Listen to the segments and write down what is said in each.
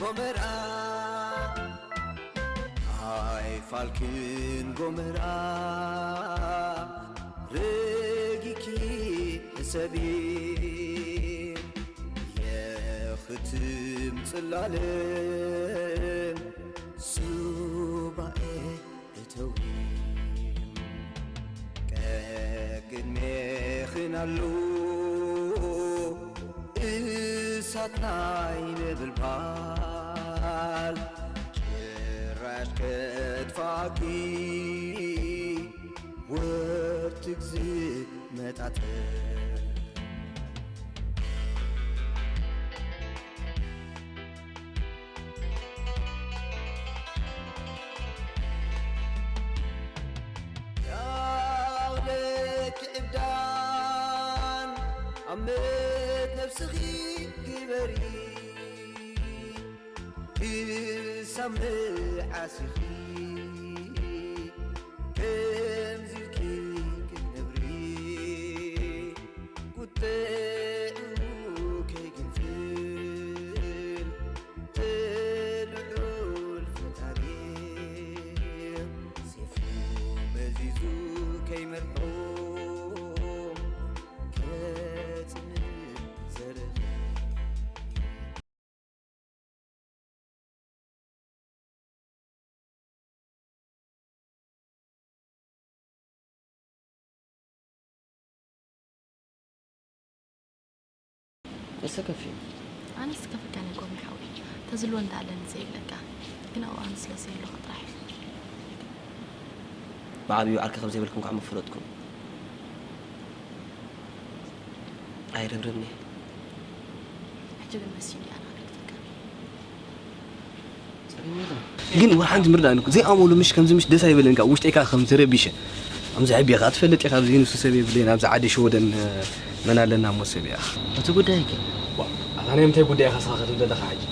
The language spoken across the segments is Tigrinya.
ጎመራ ኣይፋልክን ጎመራ ረጊኪ ሕሰቢ የኽትም ጽላለም ሱባኤ እተዊ ቀቅድሜኽን ኣሎ እሳት ናይ ነበልባል ጭራሽ ከጥፋኪ ወርትግ ዝመጣጠር ያውለክ ዕብዳን ኣመት ነብስኺ ግበሪ ክሳብ መዓሲኺ ከምዚ ኢልኪ ክትነብሪ ቁጥዑ ከይግንፍል ትልዑል ፈጣሪ ሴፉ መዚዙ ከይመርሖም ከጽንዕ ዘርኢ ንሰ ከፊ ኣነስ ከፍካ ናይ ጎሚ ሓዊ ተዝልዎ እንዳ ኣለኒ ዘይብለካ ግን ኣብኡ ኣነ ስለ ዘይብለኹ ጥራሕ እዩ። ብዓብዩ ዓርኪ ከም ዘይብልኩም ከዓ ምፈለጥኩም ኣይርብርብኒ ሕጂ ግን መሲኒ ኣነ ክደግፈካ ግን ወሓንቲ ምርዳእ ንኩ ዘይኣመሉ ምሽ ከምዚ ምሽ ደስ ኣይበለንካ ውሽጠይካ ከም ተረቢሸ ኣምዚ ሕቢኻ ትፈልጥ ኢኻ ኣብዚ ንሱ ሰብ የብለይን ኣብዚ ዓዲ ሽወደን መን ኣለና እሞ ሰብ እያ እቲ ጉዳይ ከ ኣታ ናይ ምንታይ ጉዳይ ኢኻ ስኻ ክትብል ዘለኻ ሕጂ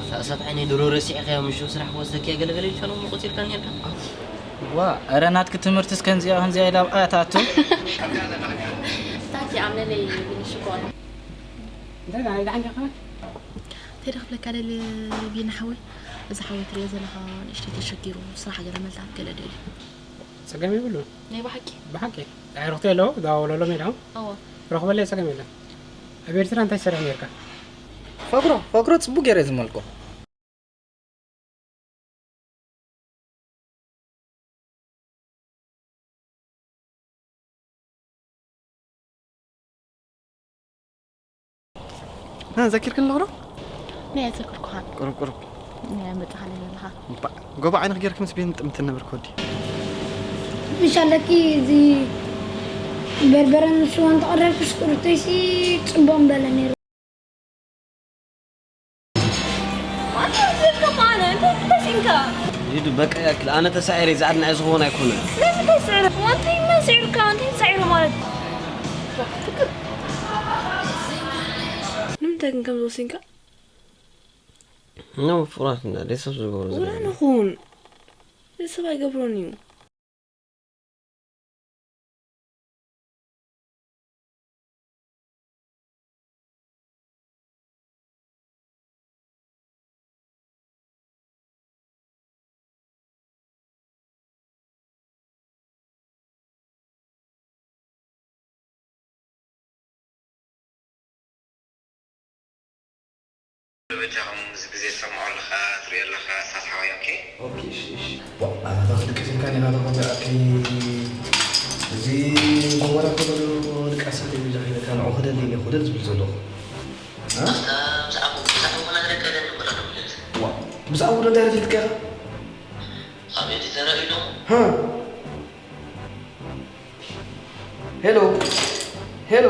ኣታ እሳት ዓይነይ ድሮ ረሲዕካዮ ምሽ ስራሕ ክወስደኪ እያ ገለገለ ኢልካ ሎሚ ቆጺርካ ነርካ ዋ እረ ናትኪ ትምህርትስ ከምዚኣ ከምዚኣ ኢላ ኣብኣ ትኣቱ ታኪ ኣምለለይ ብንሽኮር እንታይ ጋር ይዳዓን ጃኸ እንታይ ዶ ክብለካ ደልየ ቢኒ ሓወይ፣ እዚ ሓወይ ትሪኦ ዘለኻ ንእሽተይ ተሸጊሩ ስራሕ ገለ መልታት ገለ ደልዩ። ጸገም የብሉን። ናይ ብሓቂ? ብሓቂ ኣዕሩኽቲ ኣለዉ ደዋውለሎም ኢሎም እዎ ረኽበለይ ጸገም የለን። ኣብ ኤርትራ እንታይ ትሰርሕ ኔርካ? ፈግሮ ፈግሮ ጽቡቅ ገይረ ዝመልኮ ዘኪርክን ኣለኹ ዶ? ናይ ኣዘክርኩኻን ቁሩብ ቁሩብ ናይ መጻኻለይ ዘለኻ እባ ጎባ ዓይንኽ ጌርኪ ምስ ቤን ጥምት ነብር ኮዲ ምሽ ኣለኪ እዚ በርበረን ስዋን ተቐረብክስ ቁርተይሲ ጽቡቕ ምበለ ነይሩ። ሊዱ በቃ ያክል ኣነ ተሳዒረ ዝኣድናዒ ዝኸውን ኣይኮነ ስለዚ እንታይ ስዕረ ዋንታይ መን ስዕርካ እንታይ ተሳዒረ ማለት ንምንታይ ግን ከም ዝወሲንካ ነው ፍራት እና ደሰብ ዝገብሩ ወላ ንኹን ደሰብ ኣይገብሮን እዩ በጃኹም እዚ ግዜ ትሰምዖ ኣለኻ ትሪኦ ኣለኻ ሳት ሓወይ ኦኬ ኦኬ እሺ እሺ ዋእ ኣታ ተኽድቅስ ኢልካ ዲኻ ተኾፊኣኪ እዚ ጎመራ እኮ በሉ ድቃስ እንተ ኢሉ ጃኺ ኢለካ ንዑ ክደሊ ኢለ ክደል ዝብል ዘለኹ እ? ብዛዕባኡ ብዛዕባኡ ክነግረካ ኢለ እኮ ደኣ ደዊለልካ ዋእ ብዛዕባኡ ዶ እንታይ ረፊድካ ኢኻ? ኣቤት ተራእዩ ዶ? ሃ ሄሎ ሄሎ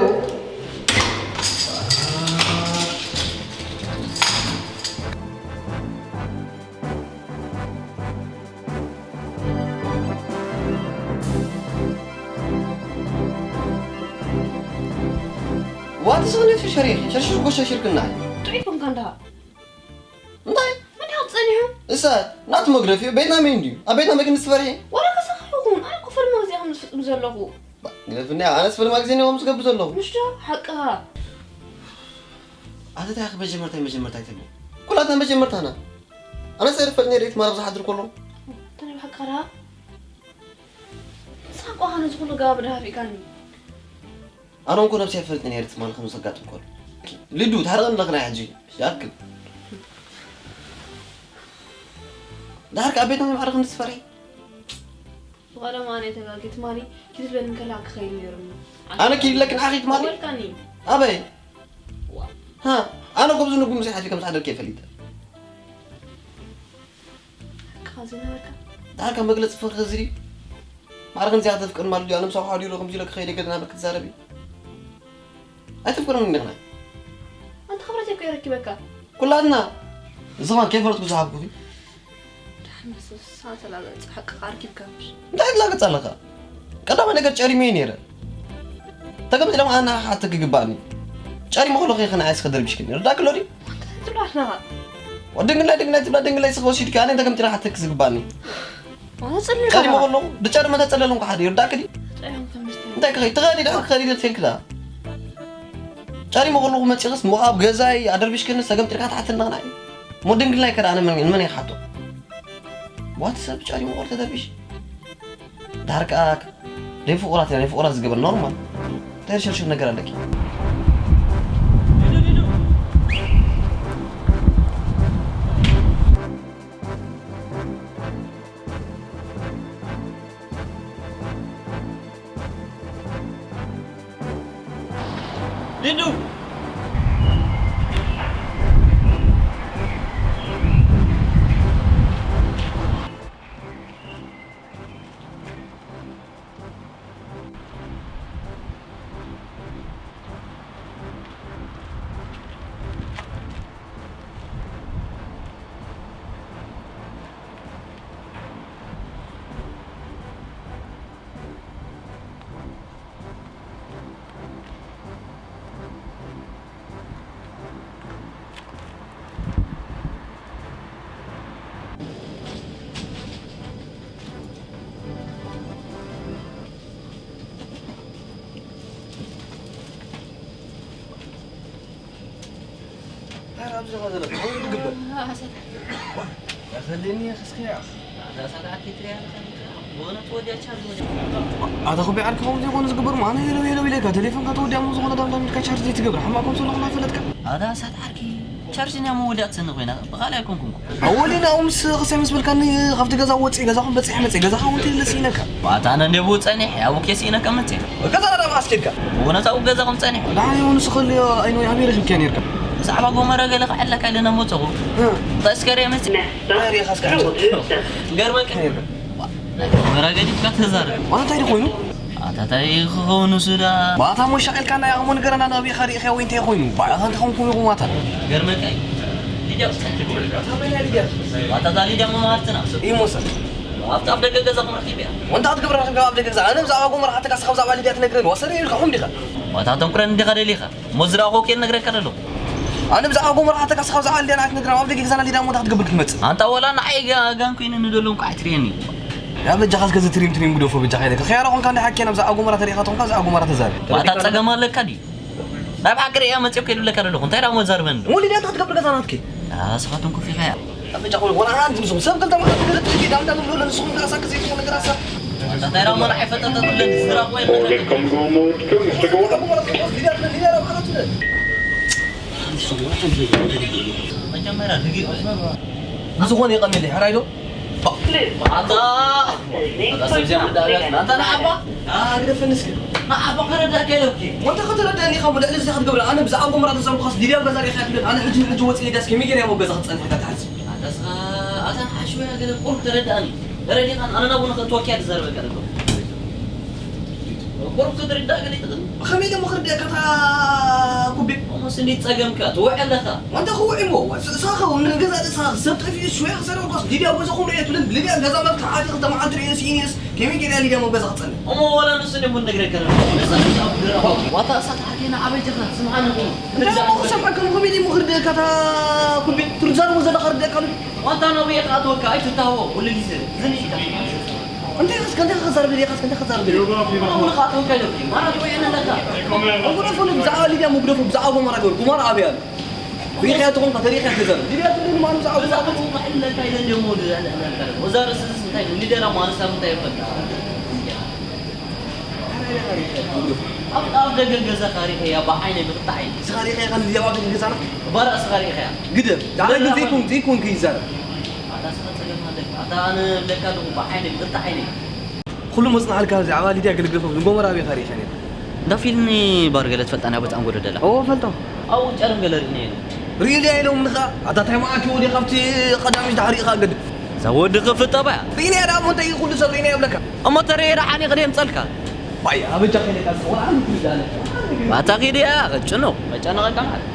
ዋት ሰውነት ሸሪኺ ሸርሽር ጎሻ ሽርክና ጥዑይ ኮንካ እንዳ እንታይ እንታይ ጸኒሑ እሳ ናት መግረፊ ቤትና መን እንዲዩ ኣብ ቤትና መግን ትፈርሒ ወላ ከሰኽሕኹን ኣነ ኮፈል መግዚኣ ከም ዝፍጽም ዘለኹ ግደፍኒ ኣነስ ፈልማ ግዜ ነዎም ዝገብር ዘለኹ ምሽዶ ሓቅኻ ኣተታ ያኺ መጀመርታይ መጀመርታይ ተብሊ ኩላታ መጀመርታና ኣነ ሰይድ ፈልጥ ነይረ ትማል ኣብዛ ሓድር ከሎ። እንታይ ብሓቃራ? ንስኻ እኮ ኣነ ዝኹሉ ጋብ ደሃፊእካኒ። ኣነ እንኮ ነብሰይ ፈልጥ ነይረ ትማል ከም ዘጋጥም ከሎ። ልዱ፣ ታረቕን ኣለኽና ሕጂ። ያክል። ዳርክ ኣብ ቤትና ማዕረ ከም ዝፈርሒ። ብቐደም ኣነ ተጋጊ ትማሊ ኪድ ዝበል እንከላ ክኸይድ ነይሩኒ። ኣነ ኪድ ለክን ዓኺ ትማሊ? ወልካኒ። ኣበይ? ዋ። ሃ፣ ኣነ ጎብዝ ንጉም ምሳይ ሓድሪ ከም ዝሓደርክ ይፈልጥ። ቃ ዝነበርካ? ዳርካ መግለጺ ፍቕሪ ዝሪ። ማዕረ ከምዚኣ ተፍቅር ማለት ድዩ? ኣነ ምሳኹ ሓዲሩ ከምዚ ኢለ ክኸይድ ገለ ናበል ክትዛረቢ። ኣይተፍቅርን እንዲኽና። ኣንተ ክብረት እኮ የረክበካ። ኩላትና። ንስኻ ከይፈለጥኩ ዝሃብኩኺ። ዳሕና ስሳ ተላገጽ ሓቂ ኣርኪብካ ምሽ። እንታይ ትላገጽ ኣለኻ? ቀዳማይ ነገር ጨሪመ እየ ነይረ። ተገምጢ ደሞ ኣነ ሓተክ ይግባእኒ። ጨሪመ ከለኹ ኢኺ ንዓይስ ከደርቢሽክኒ። ርዳእኪ ኣሎ ድዩ? ትብሎ ኣለኻ። ወድንግላይ ድንግላይ ትብላ ድንግላይ ስኸ ወሲድኪ ኣነ ተገምጢ ሓተክ ዝግባእኒ። ኣነ ጽልእ ጨሪመ ከለኹ ብጨርመ ተጸለሉ እንኳ ሓደ ይርዳእኪ ድዩ? ጸሊም ከምስተ። እንታይ ክኸይ ትኸዲ ዳ ክኸዲ ዶ ትልክዳ? ጨሪመ ከለኹ መጺኽስ ሞ ኣብ ገዛይ ኣደርቢሽክኒ ሰገምጢልካ ትሓትኒ ንቕናይ። ሞ ድንግልናይ ከዳ ኣነ መን መን ይሓቶ? ዋት ሰብ ጨሪመ ከሎ ተደርቢሽ? ዳር ከኣ ደይ ፍቑራት ኢና፣ ደይ ፍቑራት ዝገበር ኖርማል። እንታይ ሸርሽር ነገር ኣለኪ? ሊዱ! እንታይ ኣብዚ ኸ ዘለኻ? ከምኡ ዝግበር? ያኸለኒ ያኸስከያ። ኣታ ኩቢ ዓርኪ ከምኡ ዘይኮነ ዝግበር፣ ማነ ሄሎ ሄሎ ኢለካ፣ ቴሌፎንካ ተወዲኣ፣ ምዚ ዝኾነ ዳምዳም ኢልካ ቻርጅ ዘይትገብር፣ ሓማቕ ከምሰለኹ እናፈለጥካ። ኣታ ሳት ዓርኪ፣ ቻርጅ ንያ መወዳእትኒ ኮይና፣ ብኻልእ ኣይኮንኩን እኮ። ኣወሊና፣ ምስ ኸሳይ ምስ በልካኒ፣ ካብቲ ገዛ ወፂእ፣ ገዛኹም በፂሐ መፂእ፣ ገዛኻ እውን ተይለ ስኢነካ። ኣታ ኣነ እንደ ብኡ ፀኒሐ፣ ኣብኡ ኬ ስኢነካ መፂእ። ገዛና ዳኣ መዓስ ኬድካ? ብእውነት ኣብኡ ገዛኹም ፀኒሐ። ደሓን ይኹን፣ ንሱ ከልዮ፣ ኣይኖ፣ ኣበይ ረኺብካዮ ነይርካ? ብዛዕባ ጎመራ ገለ ክዕለካ ኢለ እናመፀኹ። እ። እንታይ እስከ ርየ መፂእ? ኣበይ ርኢኻስ ክዕለካ? ገርመካ። ነይርካ። ዋ፣ ናይ ጎመራ ገዲፍካ ተዛረብ። ዋላ እንታይ ድዩ ኮይኑ? ኣታ እንታይ ክኸውን ንሱ ደኣ? ባታ ሞሻቕ ኢልካ ናይ ኣቕሞ ንገረና፣ ናበይ ኢኻ ርኢኻዮ ወይ እንታይ ኮይኑ? ባዕልኻ እንተኾንኩም ኢኹም ዋታ። ገርመካ እዩ። ሊድያ ውስጥ ኣታ መን እያ ሊድያ? ኣታ እዛ ሊድያ መማህርትና። እዩ ሞሳ። ኣብቲ ኣፍ ደገ ገዛኹም ረኺበያ። ወንታ ክትገብር ረኺብካ ኣብ ደገ ገዛ። ኣነ ብዛዕባ ጎመራ ሓተካ ስኻ ብዛዕባ ሊድያ ትነግረኒ። ወሰደ ኢልካ ኹም ዲኻ? ዋታ ተንኩረን እንዲኻ ደሊኻ። እሞ ዝረኣኹ እኮ እየ ዝነግረካ ዘለኹ። ኣነ ብዛዕባ ጎመራ ሓተካ ስኻ ብዛዕባ ሊድያ ኣይትነግረን። ኣብ ደገ ገዛና ሊድያ እሞ እንታይ ክትገብር ክትመጽእ? ኣንታ ወላ ንዓይ ጋ-፣ ጋን ኮይኑ ንደሎም ከዓ ኣይትርእየኒ። ያ በጃኻ እስከ እዚ ትሪም ትሪም ግደፎ በጃኻ ኢለካ። ኸያራ ኾንካ እንዳ ሓኬና ብዛዕባ ጎመራ ተሪእኻ ተኾንካ ብዛዕባ ጎመራ ተዛረብ። ዋታ ጸገም ኣለካ ድዩ? ናይ ብሓቂ ርእያ መጽኦ ከይድብለካ ዘለኹ። እንታይ ደኣ መዛርበኒ? እሞ ሊድያ እንታይ ክትገብር ገዛ ናትኪ? ኣስኻትኩም ኮፍ ኢኻ እያ። ኣፍንጫኹም ወላ ሓንቲ ንስኹም ሰብ ክልተ መዓልቲ ገለ ጥይት ዳም ዳም ንብሎ ንስኹም ግራ ሳክ ዘይትኾኑ ግራ ሳክ። እንታይ ደኣ መን ኣይፈጠጠትለን ዝራቕ ወይ Welcome to Mood Kings to go. መጀመርያ ርግእ በል። ብዝኾነ የቐንየለይ፣ ሕራይ ዶ? ኣታ፣ ኣታ ሰብ እዚኣ ምዳእያት፣ ኣታ ንዓባ? ኣግደፈኒ እስኪ። ንዓባ ከረዳእካ ኢለኪ። ወንታ ከተረዳእኒ ኢኻ፣ እሞ ልዕሊ እዚ ክትገብር፣ ኣነ ብዛዕባ ጎመራ ተዛረብኩኻስ ሊድያ ኣብ ገዛ ርኢኻያ ትብለኒ፣ ኣነ ሕጂ ንሕጂ ወፂእ ሊድያስ ከመይ ገይረ እየ ኣብ ገዛ ክፀንሕ ኢልካ ትሓስብ? ኣታ እስኻ፣ ኣታ ንሓሽወያ ገለ ቁሩብ ተረዳእኒ። ተረዲእካ፣ ኣነ ናብኡ ንኸእትወኪ እየ ዝዛረበካ ዘለኹ። ቁሩብ ክትርዳእ ገለ ይትኽእል። ከመይ ኢለ እሞ ክርድኣካ እታ ኩቤ? እሞ ስኒ ጸገምካ፣ ትውዒ ኣለኻ። ወንታ ክውዒ እሞ፣ ስ-፣ ሳኸ፣ ንገዛ ርእስኻ ሰብ ጠፊኡ ሽወያ ክሰርሕ እኮስ ሊድያ ኣብ ገዛኹም ርእየ ትብለኒ። ሊድያ ገዛ መፍትሒ ኣትየ ክልተ መዓልቲ ርእየ ስኢነስ፣ ከመይ ገይረ እያ ሊድያ ኣብ ገዛ ክጸንሕ? እሞ ዋላ ንሱ እሞ ንነግረካ ኣለኹ። ዋታ እሳት ሓቴና ኣበይ ጀኻ? ስምዓኒ እኮ። እንታይ እሞ ክሰምዓካ እሞ ከመይ ኢለ እሞ ክርድኣካ እታ ኩቤ? ትዛረቦ ዘለኻ ርድኣካ ኣሎ። ዋንታ ናብኡ እየ ክኣትወካ፣ ኣይትታወ፣ ኩሉ ግዜ ዝን ኢልካ። እንታይ ኢኻ እስከ፣ እንታይ ኢኻ ክዛረብ ደሊኻ እስከ፣ እንታይ ኢኻ ክዛረብ ደሊኻ? ኣነ እውን ክኣትወካ ኢለኩ፣ ማራ ትውዕል ኣለካ። መጉደፎ፣ ብዛዕባ ሊድያ መጉደፎ፣ ብዛዕባ ጎመራ ግበር፣ ጎመራ ኣበይ ኣሎ? ሪኢኻያ ትኾንካ፣ ተሪኢኻያ ትዛረብ። ድልያ ትብሉ ንማኑ ዝዓቡ እዛ ዝዓቡ። ኣቡ ማዕል ለካ ኢለ እንዲኦም ወዲ ኣለ ኣለ ኣለ። ወዛ ርእሲ እንታይ ነው? ንደራ ማንሳ እንታይ ይፈልጣ? ኣብ ኣብ ደገ ገዛ ካሪኸያ ብዓይነ ብኽልተ ዓይነ። ስኻ ሪኢኻያ ካን ያባ ገዛና? ባራ ስኻ ሪኢኻያ? ግደፍ። ዳዕረ ግን ዘይኮን ዘይኮን ከይዛረብ። ኣታ ስኻ ጸገም ኣለካ። ኣታ ኣነ ለካ ኣለኹ ብዓይነ ብኽልተ ዓይነ። ኩሉ መጽናዕልካ ብዛዕባ ሊድያ ገለግለፎም ንጎመራ ኣበይ ኸሪኻ ነይሩ? እንዳ ፊልሚ ባር ገለ ትፈልጣ ናይ ቦታን ጎዶ ደላ? ኦ፣ ፈልጦ። ኣብኡ ጨርም ገለ ርኢነ ኢሉ። ርእዩ ድያ ኢሎምንኻ? ኣታ ታይ መዓት እዩ ወዲኻ ኣብቲ ቀዳሚሽ ዳሕሪኻ ገድ? እዛ ወዲ ክፍጠባ እያ። ርኢናያ ደኣ እሞ እንታይ እዩ ኩሉ ሰብ ርኢናዮ ይብለካ? እሞ ተርእየ ደሓን እዩ ክደ የምጸልካ? ባይ፣ ኣበጃ ከይደ ቃል ሰው፣ ኣን ትዳለ። ኣታ ኪድ እያ፣ ቅጭኑ፣ መጨነቐካ ማለት።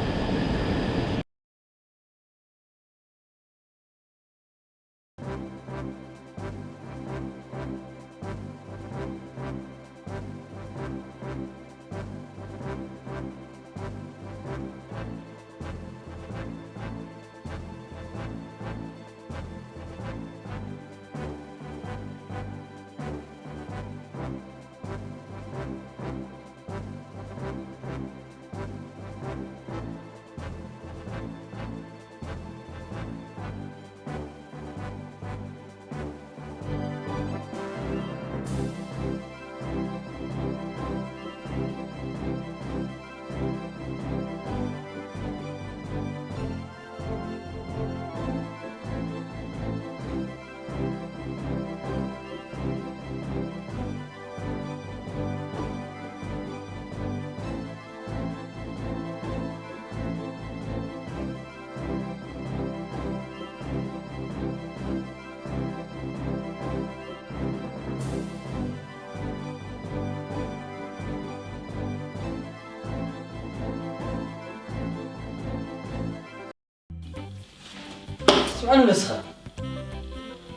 ስምዓኒ ንስኻ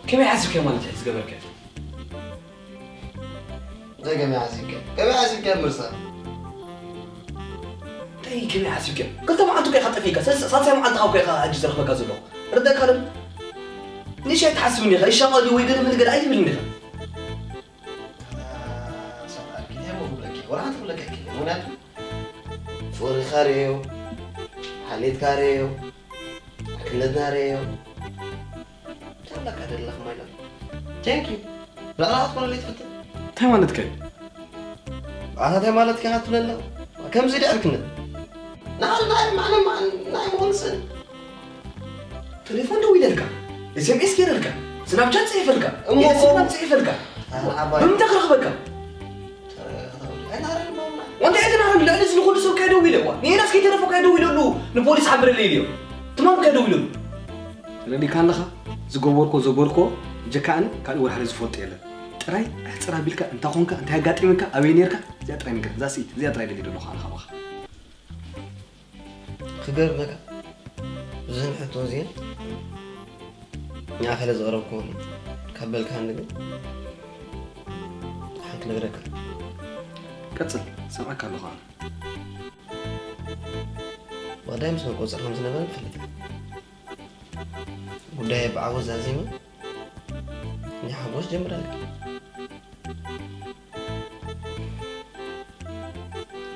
ከመይ ሓሲብካዮ ማለት እዩ ዝገበርካዮ? እንታይ ከመይ ሓሲብካዮ? ከመይ ሓሲብካዮ ምርሳ? እንታይ ከመይ ሓሲብካዮ? ክልተ መዓልቲ እኮ ኢኻ ጠፊእካ፣ ሰ-፣ ሳልሳይ መዓልትኻ እኮ ኢኻ ሕጂ ዝረኽበካ ዘለኹ። ርደእካ ዶ? ንእሽተይ ኣይትሓስብን ኢኻ፣ ይሻቐል እዩ ወይ ገለ ምን ገለ ኣይትብልን ኢኻ። ኣታ ሰብኣይ፣ እንታይ እሞ ክብለኪ? ወላ ሓንቲ ክብለኪ ኣይክእልን። ምኽንያቱ ፍቕርኻ ርእዮ፣ ሓልዮትካ ርእዮ፣ ዕርክነትና ርእዮ። እንታይ ኣለካ ደለኻ ማይ ላቭ? Thank you። ብዕራኻ ትኾነለይ ትፈትን? እንታይ ማለትካ እዩ? ኣታ እንታይ ማለትካ ኢኻ ትብለና? ከምዚ ድዩ ዕርክነት? ንዓል ናይ ማዕነ ማዕን ናይ መወልስን። ቴሌፎን ደዊለልካ፣ ኤስኤምኤስ ገይረልካ፣ ስናፕቻት ጽሒፈልካ፣ እሞ ኢንስታግራም ጽሒፈልካ። ኣረ ኣባይ። ብምንታይ ክረኽበካ? ተረጋጋ፣ ተረጋጋ። ኣይናረን ማማ። ወንታይ ኣይተናረን? ልዕሊ እዚ ንኹሉ ሰብ ካይ ደዊለ፣ ዋ። ንኤልያስ ከይተረፈ ካይ ደዊለሉ፣ ንፖሊስ ሓብረለይ ኢልዮ። ትማም ካይ ደዊለሉ። ተረዲእካ ኣለኻ? ዝገበርኮ ዘበልኮ፣ ብጀካ ኣነ ካልእ ወላ ሓደ ዝፈልጦ የለን። ጥራይ ኣሕጽር ኣቢልካ፣ እንታይ ኾንካ፣ እንታይ ኣጋጢምካ፣ ኣበይ ኔርካ፣ እዚኣ ጥራይ ንገር። እዛ ስኢት፣ እዚኣ ጥራይ ደልየ ዘለኹ ኣነ ካባኻ። ክገርመካ፣ እዘን ሕቶ እዚአን ንኣኸለ ዘቕረብኩወን ካብ በልካኒ ግን ሓንቲ ክነግረካ። ቀጽል፣ ሰምዓካ ኣለኹ ኣነ። ብቐዳይ ምስ መቆጸር ከም ዝነበረ ንፈልጥ። ጉዳይ ብዓወት ዛዚመ ናይ ሓጎስ ጀምረልካ።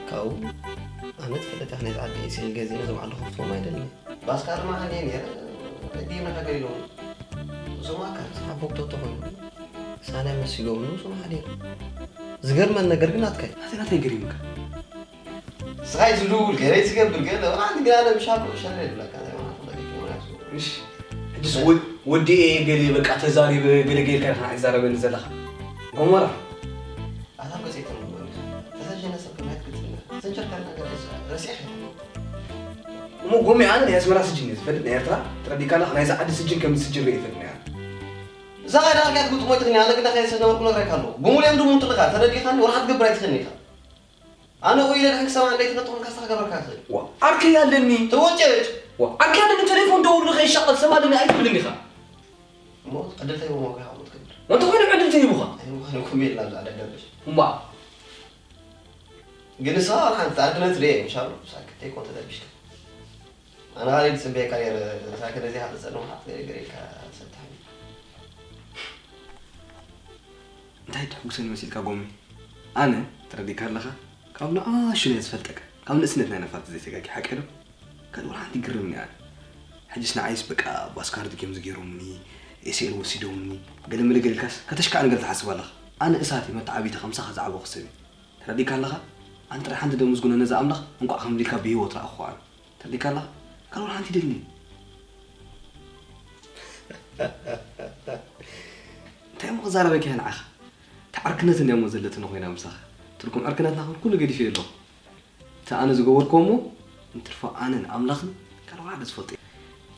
ካብኡ ኣነ ትፈልጥ ኢኻ፣ ነዚ ዓዲ ስኢል ገዚእና እዞም ዓዲ ከፍትዎም ኣይደልን። ባስካ ድማ ሃልየ ነይረ፣ ዲብና ከገሊሎም። እዞም ኣካል ሓቦ ክተውቶ ኮይኑ፣ ሳናይ መሲጎም ንሶም ሓዲሩ። ዝገርመን ነገር ግን ናትካ እዩ። ናተይ ናተይ ገሪምካ። ስኻይ ዝልውል ገረይ ዝገብር ገለ፣ ወላ ንግራ ለምሻሎ ሸረ ይብለካ፣ እንታይ ማለት ነው? እሺ፣ ሕጅስ ወ-፣ ወዲኤ ገለ በቃ ተዛሪበ ገለ ገይርካ ኢኻ ዝዛረበኒ ዘለኻ። ጎመራ። ኣታ ገጸይ ተመልጎኒ። ተዘጀነ ሰብ ከማየት ክትልና። ዘንጀርካ ነገር ረሲዕኻ። እሞ ጎሚ ኣነ ናይ ኣስመራ ስጅን እየ ዝፈልጥ፣ ናይ ኤርትራ። ተረዲእካ ኣለኻ፣ ናይዛ ዓዲ ስጅን ከም ዝስጅን ርእየ ይፈልጥ ነያ። እዛ ኸይዳ ኣርካት ጉጥሞ ይትኽኒ፣ ኣነ ግዳ ከየሰነበርኩ ነግረካ ኣለኹ። ብሙሉኦም ድሙን ጥልኻ፣ ተረዲእኻኒ፣ ወላ ክትገብር ኣይትኽእልኒ ኢኻ። ኣነ እኮ ኢለ ድሕን ክሰማዕ እንደ ኣይትፈልጥ ኾንካ ስኻ ክገብረካ ይኽእል። ዋ፣ ዓርከይ ኣለኒ። ትወጭጭ። ዋ፣ ዓርከይ ኣለኒ፣ ቴሌፎን ደውሉ ንኸይሻቐል ሰብ ኣለኒ ኣይትብልን ኢኻ። እሞ ዕድል ተሂቦም ዋጋ ሃቦ ትገብር። ወንተ ኾይኑ ዕድል ተሂቡኻ? ኣይምዃን እኮ ሜል ናብ ዝኣደደብሽ። እምባ። ግን ንስኻ ሓንቲ ኣድነት ርኤ፣ ምሻሉ ሳክት ተይኮን ተደርቢሽካ። ኣነ ኻሊድ ጽበየካ ነይረ፣ ሳክት እዚ ሓደ ጸልም ሓት ገለ ገለ ኢልካ ሰብትሓኒ። እንታይ ተሕጉሰኒ መሲልካ ጎሚ? ኣነ፣ ተረዲእካ ኣለኻ፣ ካብ ንኣሽቱ እየ ዝፈልጠካ። ካብ ንእስነትና ኢና ፋርቲ ዘይተጋጊ፣ ሓቀይ ዶ? ካልእ ወላ ሓንቲ ግርም እያ። ሕጅስ ንዓይስ በቃ ባስካርድ ጌም ዝገይሮምኒ፣ ኤስኤል ወሲዶምኒ፣ ገለ መለ ገለ ኢልካስ ከተሽካዕን ገለ ትሓስብ ኣለኻ። ኣነ እሳት እየ፣ መተዓቢቲ ከምሳኻ ዝዓበኹ ሰብ እየ። ተረዲእካ ኣለኻ? ኣነ ጥራይ ሓንቲ ደሞዝ ጉነነ ዝኣምላኽ እንቋዕ ከምዚ ኢልካ ብህይወት ረኣኹ ኣነ። ተረዲእካ ኣለኻ? ካልእ ወላ ሓንቲ ይደልኒ። እንታይ እሞ ክዛረበኪ እየ ንዓኻ? እታ ዕርክነት እንድያ እሞ ዘለትኒ ኮይና ምሳኻ። ትርጉም ዕርክነትና ኹን ኩሉ ገዲፈዮ ኣለኹ። እቲ ኣነ ዝገበርክዎ እሞ እንትርፎ ኣነን ኣምላኽን ካልእ ወላ ሓደ ዝፈልጦ እዩ።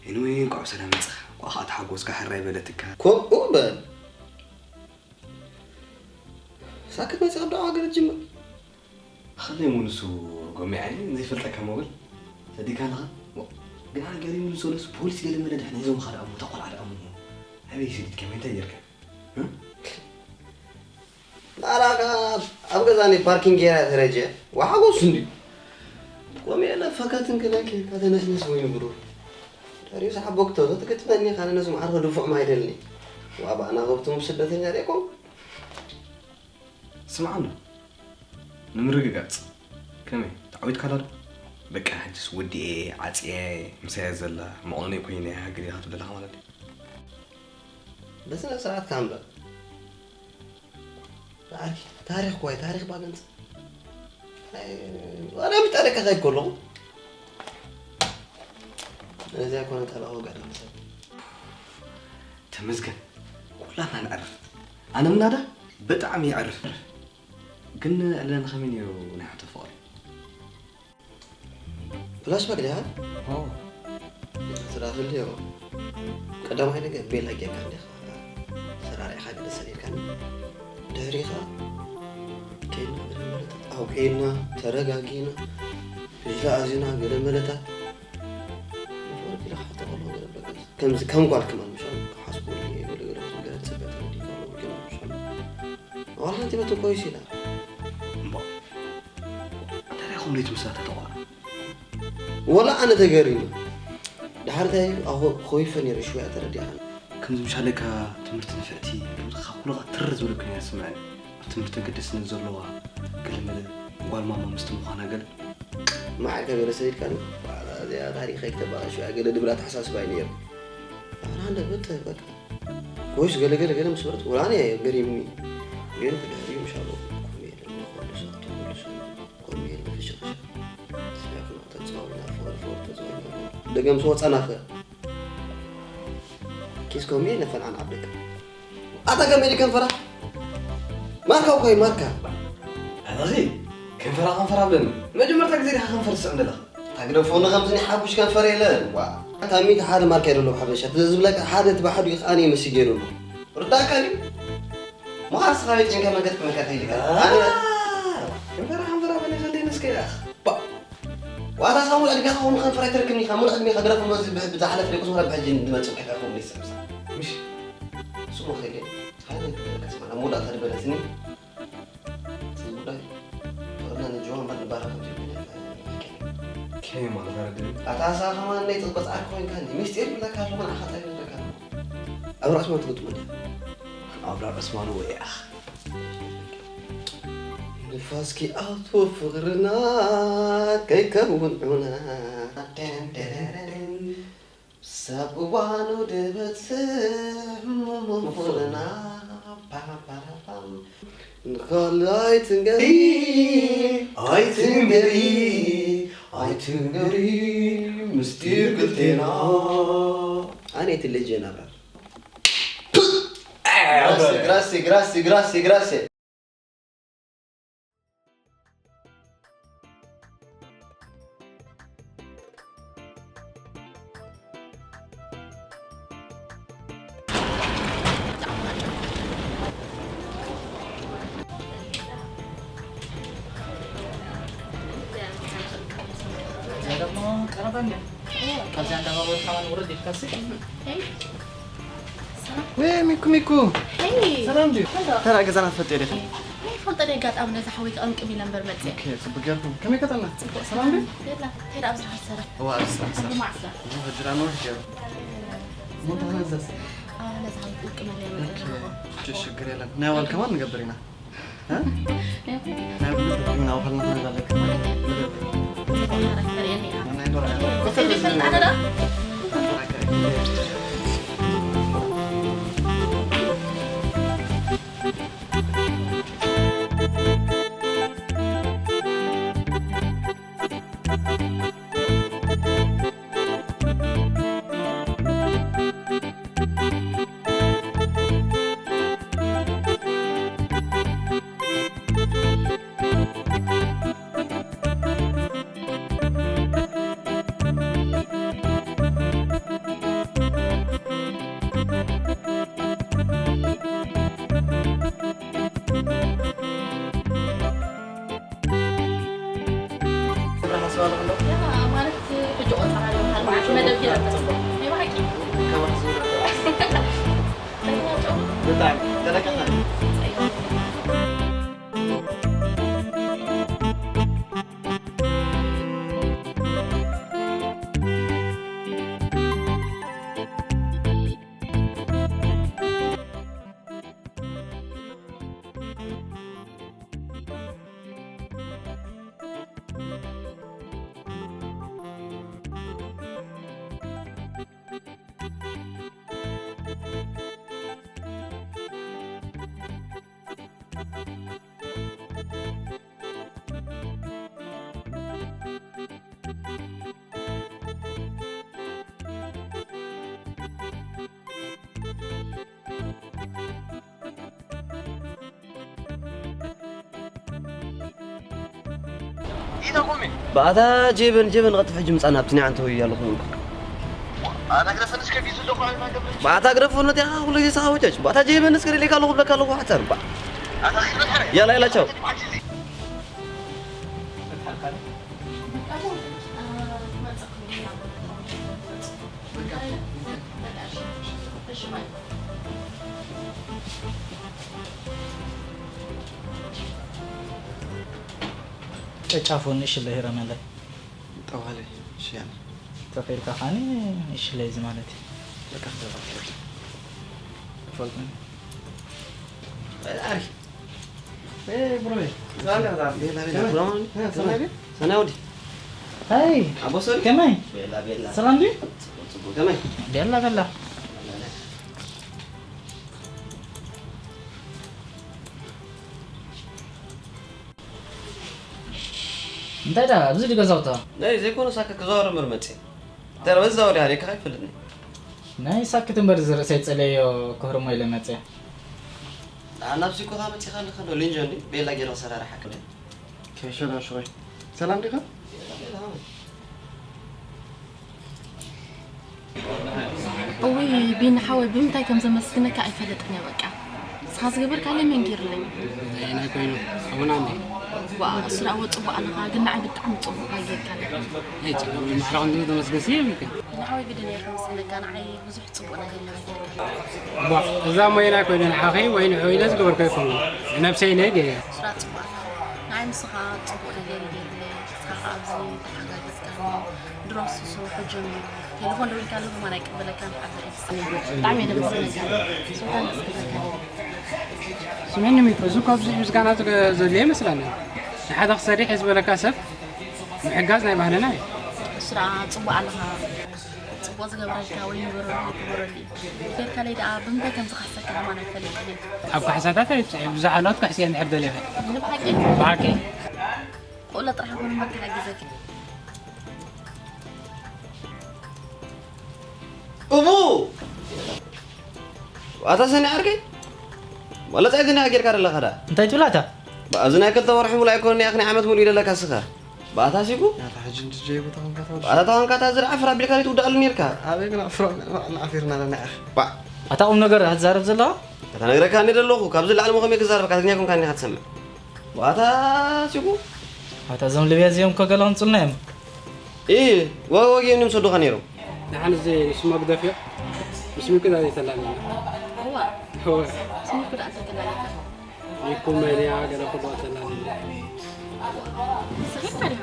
ኤኒወይ እንቋዕ ብሰላም መጻኻ። እንቋዕ ኸኣ ተሓጎስካ ሕራይ በለትካ። ከምኡ በል። ሳክት መጺኻ ብዛዕባ ገለ ትጅምር። ኣኸለይ እሞ ንሱ ጎሚዓኒ ዘይፈልጠካ እሞ በል። ሰዲካ ኣለኻ? ሞ፣ ግን ኣነ ገሪሙኒ ዘሎ እሱ ፖሊስ ገለ መለ ድሕና ሒዞምኻ ደኣ እሞ እታ ቆልዓ ደኣ እሞ ኣበይ ሰዲድካያ እንታይ ጌርካ? እ? ናራኻ ኣብ ገዛኒ ፓርኪንግ ጌራ ተረጀ። ወሓጎስ እንዲ። ቆሜ ለፈከትን ክለኪ ከተነስነስ ወይ ብሩር። ዳሪዮስ ሓቦክ ተሎ ትክትበኒ ካነ ነዚ መዓር ከድፎዕ ማይደልኒ። ዋባ ኣና ገብቶም ስደተኛ ደቆም። ስምዓኒ፣ ንምርግጋጽ፣ ከመይ፣ ተዓዊትካላ ዶ? በቃ፣ ሕጅስ ወዲኤ፣ ዓጽየ፣ ምሳያ ዘላ፣ መቑነነይ ኮይነ፣ ሃገር ኢኻ ትብል ኣለኻ ማለት ድዩ? ብስነ ስርዓት ካምበል። ታሪኽ፣ ታሪኽ ኳይ፣ ታሪኽ ባገንጽ። ኣይ፣ ወረ ብጠረቀ ከይድ ከለኹ። እዚ ኣይኮነ ጠበቓ ወጋድ መሰል። ተመስገን፣ ኩላትና ነዕርፍ። ኣነ ምናዳ ብጣዕሚ የዕርፍ። ግን ኣለና ከመይ ነይሩ ናይ ሓንተ ፍቕሪ? ፕላስ ባክ ዲኻ? ኦ። ስራፍል ዮ። ቀዳማይ ነገር ቤላ ጌርካ እንዲኻ ሰራሪዕካ ገለ ሰሪርካኒ። ድሕሪኻ ኬድና ገለ መለታት ኣውዒልና፣ ተረጋጊና፣ ፊሽላ ኣዚና ገለ መለታት። ፍቕሪ ኢልካ ተቐሎ ገለ በቃ። ከምዚ ከም ጓል ከማን ምሻል ክሓስቡ ገለ ገለ ገለ ገለ ጽበት እንዲኻ ገለ ምሻል። ዋላ ሓንቲ በቲ ኮይስ ኢላ። እምባ። እንታይ ዲኹም ለይቲ ምስ ናታ ተቖራ? ወላ ኣነ ተገሪመ። ድሓር እንታይ ኣኾ-፣ ኮይፈ ነይረ ሽወያ ተረዲኣኒ። ከምዚ ምሻለካ ትምህርቲ ንፍዕቲ፣ ከምዚ ካብ ኩሉ ኸዓ ትርር ዝበለኩ ነይረ ዝስምዐኒ። ኣብ ትምህርቲ ኣገዳስነት ዘለዋ፣ ገለ መለ፣ ጓል ማማ ምስቲ ምዃና ገለ። መዓልካ ገለ ሰዲድካኒ። ዋላ እዚኣ ታሪኸይ ክተባላሽዋ ገለ ድብል ኣተሓሳስባ እዩ ነይሩ። ኣና እንደ በተ በቃ። ኮይስ ገለ ገለ ገለ ምስ በለት፣ ወላ ኣነ ገሪምኒ። ግን ብድሕሪኡ ምሻሎ፣ ኮሜዲ እናኾሉ ሰዓቱ ሙሉ ሰዓት። ኮሜዲ ፍሽኽሽኽ። ስሕቕና ተጻዊና፣ ፍቕሪ ፍቕሪ ተጻዊና። ደገም ስወጻና ኸ። ኪስ ኮሜዲ ነፈን ዓን ዓበካ። ኣታ ገመዲ ከንፈራ። ማርካ እኮ እዩ፣ ማርካ። ኣታኺ ከንፈራ ከንፈራ ብለኒ። መጀመርታ ግዜ ዲኻ ከንፈር ትስዕም ዘለኻ? ታግደፎ ንኸምዚ ናይ ሓቡሽ ከንፈር የለን። ዋ። ኣታ ሚእቲ ሓደ ማርካ የደሎ ሓበሻ። ዝብለካ ሓደ እቲ ባሕዱ እዩ፣ ኣነ መሲገ የደሎ። ርዳእካ ድዩ? ምዃን ስኻ ቤት ጭንካ መንገድ ክመካ ከይድካ። ኣነ ከንፈራ ከንፈራ በለ ከለይ ንስከ ኢኻ። ባ። ዋታ ሳሙን ዕድሜኻ ኹም ከንፈራ ይትርክኒ ኢኻ። ሙን ዕድሜኻ ግረፍ እሞ እዚ ብሕ-፣ ብዝሓለፈ ደቂ ስሙራ ብሕጂ ንመጽእ ከይካ ኹም ሊስ ምሳ። ምሽ። ስሙ ከይደ። ሓደ ከስማ መውዳእታ ድበለትኒ። እዚ ጉዳይ ፍቕርና ንጅዋ እምበር ንባራ ከም ዘይኮነ። ከመይ ማለት ኣረድእኒ? ኣታ ኣሳ ከማን ናይ ጽብቕ ጻዕሪ ኮይንካ እንዲ። ምስጢር ይብለካ ኣለኹ፣ ንዓኻ ጻዕሪ ይብለካ ኣለኹ። ኣብራ ዑስማን ትግጥሞ እንዲያ? ኣብራ ዑስማን ወይ ኣኽ። ንፋስኪ ኣቶ ፍቕርና ከይከውን ዑና። ደን ደረረን። ሳብ እዋኑ ድበጽሕ ምሙሙና ፓራፓራፓም። ንኻልእ ኣይትንገሪ፣ ኣይትንገሪ፣ ኣይትንገሪ ምስጢር ክልቴና። ኣነ እቲ ሌጀን ኣብራር። ግራሴ፣ ግራሴ፣ ግራሴ፣ ግራሴ፣ ግራሴ። እዚኣ ደሞ ቀረባ እንድያ። ካብዚኣ እንዳባበልካ ውርድ ኢልካሲ። ወይ ሚኩ፣ ሚኩ። ሄይ። ሰላም ድዩ? ሰላም። ተራ ገዛና ትፈልጥዮ ዲኺ? ናይ ፈልጠ ደ ኣጋጣሚ ነዚ ሓወይ ክቕምቅም ኢለ እምበር መጽእ። ኦኬ፣ ጽቡቅ ጌርኩም። ከመይ ቀጠልና? ጽቡቅ፣ ሰላም ድዩ? የላ፣ እንታይ ደኣ ኣብዚ ሓሰረ? እዋ፣ ኣብዚ ሓሰረ። ኣብ ማዕስራ። እሞ ሕጂ ደኣ ነዊሕ ገይሩ። እሞ እንታይ ንእዘዝ? ኣነ ነዚ ሓወይ ክቕምቅም ኢለ እየ መጽእ ኦኬ፣ ዘለኹ። እሺ፣ ሽግር የለን። ናይ ኣዋል ከማን ንገብር ኢና። እ? ናይ ኣዋል? ናይ ኣዋል ከማን ንገብር። ናይ ማለት ሕጂ ቆጸራ ይበሃል፣ መደብ ገይረ። ናይ ብሓቂ? ብጣዕሚ ተለቀና። ብኣታ ጀበን፣ ጀበን፣ ቀጥፍ ሕጂ ምጻና ኣብቲ ናይ ዓንተ ወይ ኣለኹ። ብኣታ ግረፈን እስከ ፊት ዘለኹ ዓይና ገብረ። ብኣታ ግረፈን ነቲ ኣኻ ኩሉ ግዜ ሰሓቦች። ብኣታ ጀበን እስከ ደሊካ ኣለኹ ብለካ ኣለኹ ሓጻር። ብኣ-፣ ያላ ኢላቸው። ጨጫፉ ንእሽለ ሄረመለ። ጠዋለ፣ እሺ፣ ያኔ። ተኺልካ ኻኒ እሽለ እዚ ማለት እዩ። በቃ፣ ተባክል። ፈልጥ ነው። ኣሪ። ኤ፣ ብሮ። ሰላም፣ ሰላም። ቤላ፣ ቤላ፣ ሰላም። ብሮ። እ፣ ሰላም። ሰላም፣ ወዲ። ሃይ። ኣቦ፣ ሶሪ። ከመይ? ቤላ፣ ቤላ። ሰላም ድዩ? ጽቡቅ፣ ጽቡቅ። ከመይ? ቤላ፣ ቤላ። እንታይ ደኣ፣ ኣብዚ ድዩ ገዛውታ? ናይ ዘይኮነ ሳካ ክዘዋወር እምበር መጽእ። እንታይ ደኣ፣ በዚ ዛወር ደኣ፣ ሪእካ ኣይፈልጥን። ናይ ሳክት እምበር፣ እዚ ርእሰይ ጸለዮ ክህርሞ ኢለ መጽእ። ንዓና ኣብዚ ኮኻ መጺኻ ኣለኻ ዶ? ሊንጆ እንዲ ቤላ ጌራ ሰራርሓ ክደ። ከይሸላ ሽኾይ። ሰላም ዲኻ? እውይ ቢኒ ሓወይ፣ ብምንታይ ከም ዘመስግነካ ኣይፈለጥን እየ። በቃ ንስኻ ዝገበርካለይ መን ገይሩለይ? ናይና ኮይኑ ኣቡና እንዴ? ዋ፣ እሱ ደኣ እወ ጽቡቕ ኣለኻ፣ ግን ንዓይ ብጣዕሚ ጽቡቕ ጌርካ ኣለኻ። ኣይ፣ ጽቡቕ ማዕረ ክንዲ ተመስገን ስለ ይብልካ። ቢኒ ሓወይ፣ ግድን እየ ከመስግነካ፣ ንዓይ ብዙሕ ጽቡቕ ነገር ኢኻ ጌርካ። ዋ፣ እዛ እሞ የናይ ኮይነ ንዓኺ ወይ ንዕኡ ኢለ ዝገበርኩ ኣይኮኑን። ንነብሰይ ኢለ እየ ገይረ። እሱ ደኣ ጽቡቕ ኣለኻ። ንዓይ ምስኻ ጽቡቕ ነገር እዩ ገይሩለይ። ንስኻ ኣብዚ ተሓጋጊዝካኒ፣ ድሮስ ስርሑ ጀሚሩ። ቴሌፎን ደዊልካሉ ብማን ኣይቅበለካን፣ ሓዘር ይስኒ። ብጣዕሚ እየ ደስ ዝብለካ። ስምዒት እዩ ምስጋና ዝገ-፣ ዘድልዮ ይመስለኒ። ንሓደ ክሰርሕ ዝበለካ ሰብ ምሕጋዝ ናይ ባህልና እዩ። እሱ ደኣ ጽቡቕ ኣለኻ። ጽቡቕ ዝገበረልካ ወይ ንገረሉ፣ ግበረሉ እዩ። ጌርካለይ ደኣ ብምንታይ ከም ዝኸሰካ ከማን ኣይፈልጥን እየ። ኣብ ካሕሳታት ኣይብጽሕ፣ ብዙሕ ኣለዎት ክሕስየ እንድሕር ደሊኻ። ንብሓቂ? ብሓቂ። ቁለ ጥራሕ ኮነ እምበር ክሓግዘኪ። እቡ! ኣታ ሰኒ ዓርከይ? ዋላ ጻይ ዝና ጌርካ ደለኻ ደኣ? እንታይ ትብል ኣታ? ብኣዚ ናይ ክልተ ወርሒ ሙሉእ ኣይኮነን፣ ያኽኒ ዓመት ሙሉእ ይደለካ እስኻ። ብኣታ ሲጉ? ኣታ ሕጂ እንድጀይ ቦታ ኾንካ ተወልድ። ብኣታ ተኾንካ እታ ዝርዓ ፍራ ቢልካ ትውድኣሉ ኔርካ። ኣበይ ግን ኣፍሮ ንዓፊርና ኣለና ኢኻ። ባ። ኣታ ቁም ነገር ኣትዛረብ ዘለኻ? ኣታ ነግረካ እንደ ዘለኹ፣ ካብዚ ላዕሊ መኾም ክዛረብ፣ ካትግኛ ኮንካ እንዲኻ ትሰምዕ። ብኣታ ሲጉ? ኣታ እዞም ልብያ እዚኦም እኮ ገለ ኣምጹልና እዮም። ኢ፣ ወ-፣ ወጊኦም እዮም ሰዶኻ ነይሮም። ደሓን እዚ ንስሞ ግደፍዮ። ምስ ሚኩ ዳ ዘይተላለና። እዋ። እወ። ምስ ሚኩ ዳ ተተላለና። ሚኩ መን እያ? ገለ ኩሉ ተላለና። ስኺልካ ዲኻ?